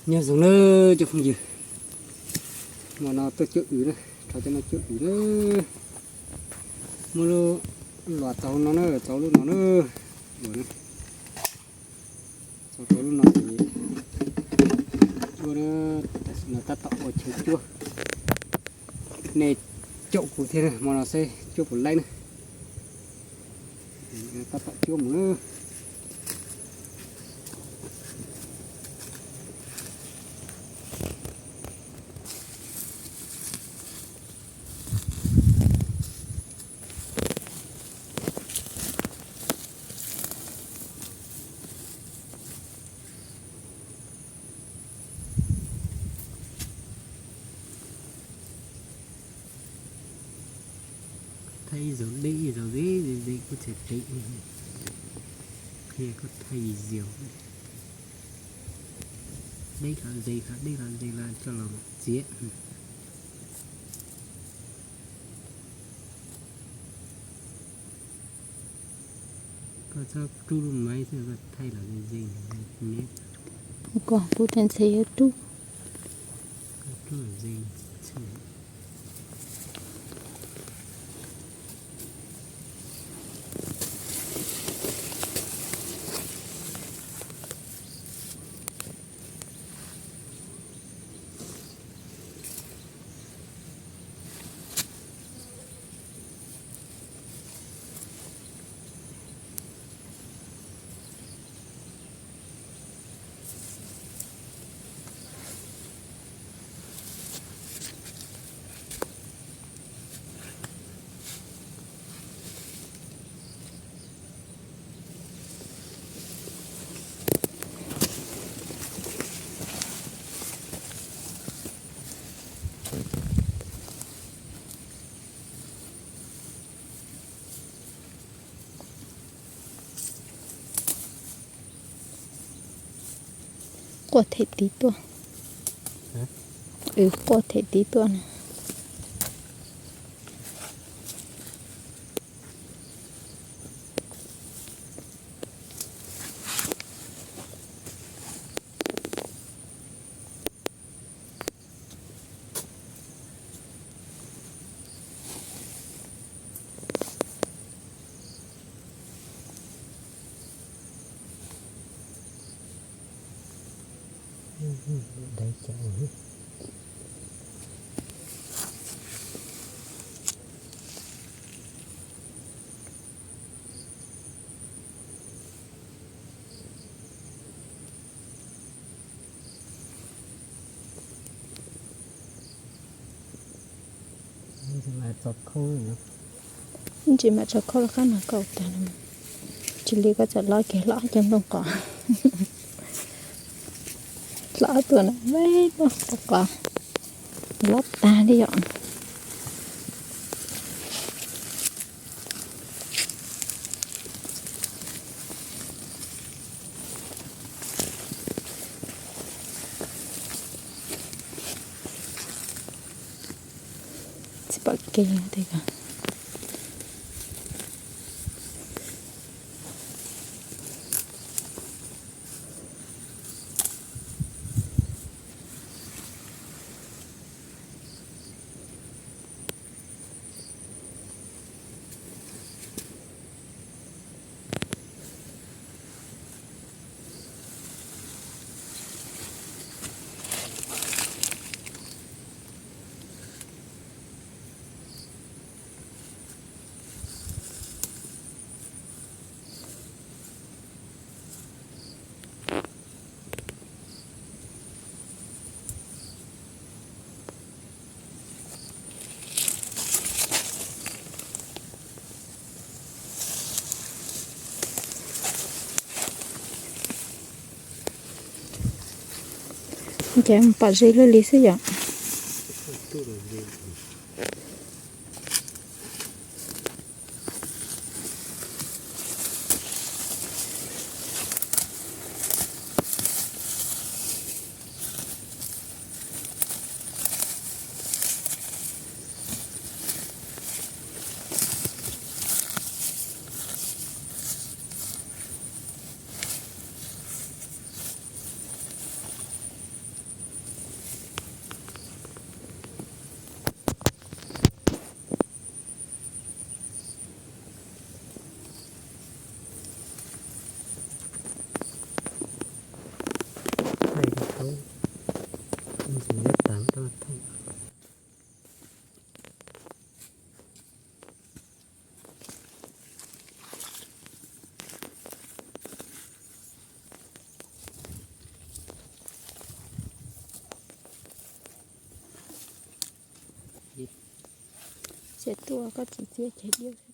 Nyob zoo na cov phooj ywg, hmo no tuaj cuab wm na, rho cov no cuab wm na. Muab lub luas txaus no na, txaus lub no na, ua na, txaus tau lub no ces cuab na, tam sim no tab tom ua chaw cuab. Nej caum kuv thiab, hmo no seb cuab puas laib na. Tab tom cuab mus na. Thaij ib zaug deb ib zaug ze ze ze kuj txhais tes, qhia koj thaij video. Deb los ze los deb los ze los coj los txiav. Koj txhob rub lub maiv xwb, koj thaij los ze ze ne. Koj pub tej ntxhe yuav rub. Koj rub los ze. Quaj them tiv tuaj. Quaj them tiv tuaj na. Ntsis mam tso khau rau qab no kauj tag no. Tsis li koj txawm lob kiag lob cov nplooj qos. Lob tuaj no me nplooj qos lob tag li yom. Tsis pom kev tiag. Ces pom ze luaj li xwb yom. Ces tuaj koj tsis txiav ces diaj.